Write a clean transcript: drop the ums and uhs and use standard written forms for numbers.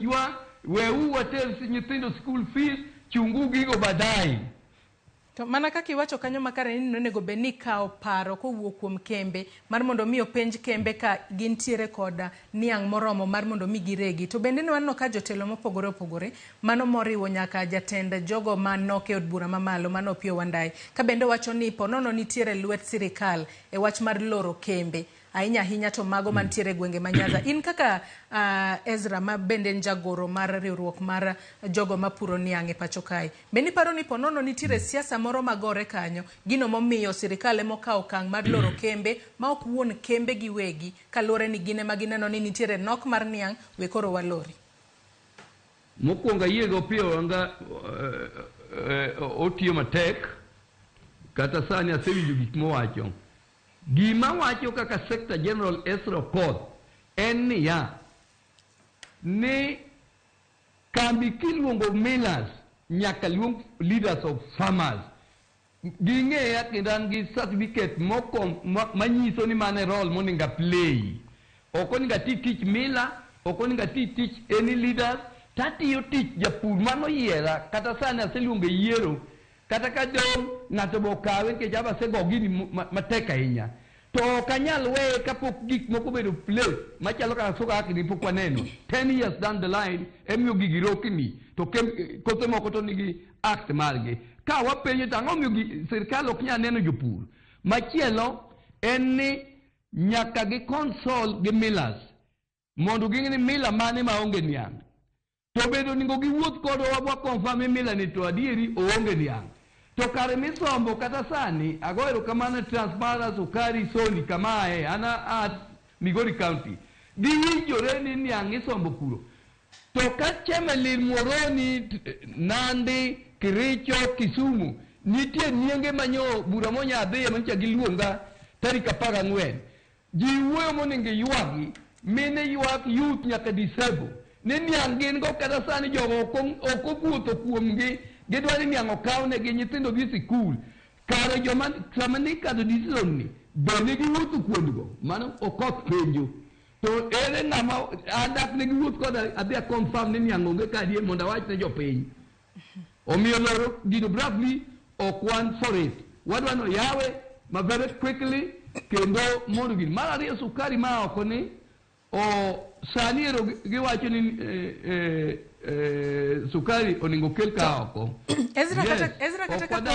Ywa, weuru water nyithindo school fees, chungu gigo baadaye. To mana kaka iwacho kanyo makare ni nonego bed ni ikawo paro kowuok kuom kembe mar mondo mi openj kembe ka gintiere kod niang' moromo mar mondo mi giregi. To bende ne waneno ka jotelo mopogore opogore mano moriwo nyaka jatend jogo manok e od bura mamalo mano Opiyo Wandayi ka bende wacho ni ponono nitiere lwet sirikal e wach mar loro kembe ahinya ahinya to mago mantiere e gwenge ma Nyanza. In kaka Ezra ma bende en jagoro mar riwruok mar jogo mapuro niang' e pacho kae, bende iparo ni ponono nitiere siasa moro magore kanyo, gino momiyo sirikal ema okawo okang' mar loro kembe ma ok wuon kembe giwegi kaluwore ni gin ema gineno ni nitiere nok mar niang' we koro walori? Mokwongo ayie gi Opiyo Wanga otiyo matek kata sani asewinjo gik mowacho. Gima wacho kaka Secretary General Ezra Okoth en niya, ni kambi kiluongo millers nyaka luong leaders of farmers. Ging'eya kendo an gi certificate manyiso ni mano e role monego a play. Ok onego ati tich miller, ok onego ati tich any leaders, tatiyo tich japur manoyiera kata sani aseluongo e yiero kata ka dong' ng'ato be okawe nikech aba asego gini matek ahinya. To ok anyal weye kapok gik moko obedo place machalo kaka Sugar Act ni pok waneno. 10 years down the line emiyo gigi rokni to kothe moko to nigi act margi. Ka wapenjo to ang'o miyo sirkal ok nyal neno jopur. Machielo en ni nyaka gi consult gi millers mondo ging'e ni miller mane maonge niang'. To bende onego giwuoth kodwa wa confirm ni miller ni to adieri oonge niang'. To kare misombo kata sani ago erokamano Transmara, Sukari, Sony kamae an a Migori County. Giwinjore ni niang' isombo kuro. To ka Chemelil, Muhoroni, Nandi, Kericho, Kisumu nitie nienge manyo bura monya dhiye manyocha giluonga tarik 14. Ji wuoyo monego iywagi, mine ywak, youth nyaka disable. Ni niang' gin go kata sani jogo ok owuotho kuomgi, gidwa ni niang' okawnegi, nyithindo dhi sikul. Kare joma sama nikadho decision ni, be ne giwuotho kuondgo? Mano Okoth penjo. To ere ng'ama an dak ne giwuoth koda adhi a confirm ni niang' onge ka adier mondo awach ne jopiny. Omiyo loro gino abruptly ok wan for it. Wadwa ni oyawe ma very quickly kendo mondo gini. Mar ariyo sukari ma oko ni o sani ero giwacho ni sukari onego okel ka oko. Ezra Yes, kata Ezra kata ok wadag